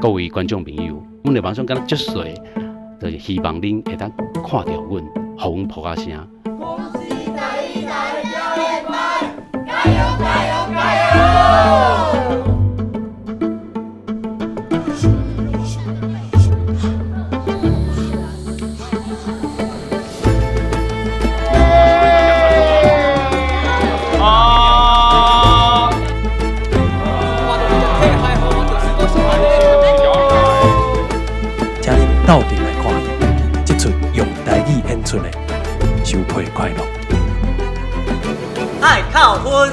各位觀眾朋友，阮的夢想敢若足細，就是希望恁會當看著阮，予阮噗仔聲。恭喜台一男教練班，加油加油加油！請恁鬥陣來看戲，這齣用台語演出的《收批快樂》。愛扣分，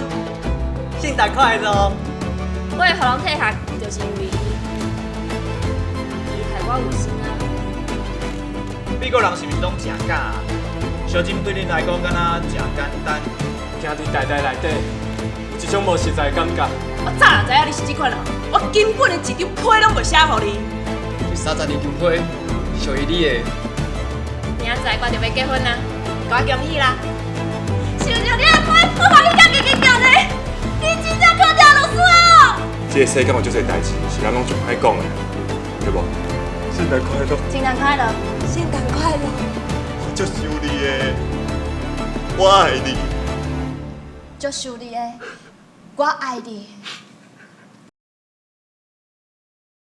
聖誕快樂！我會予人退學，就是因為伊，伊害我有心啊。美國人是毋是攏誠敢啊？相針對恁來講，敢若誠簡單。行佇台大內底，有一種無實在的感覺。我早就知影你是這款人，我根本連一張批攏袂寫予你。這32張批屬於你的。明仔載我就欲結婚啦，共我恭喜啦！想著你的批，我予你甲緊緊夾咧，你真正考著律師啊！這個世間有足濟代誌是咱攏上歹講的，對無？聖誕快樂！聖誕快樂！聖誕快樂！我足想你的，我愛你。足想你的，我愛你。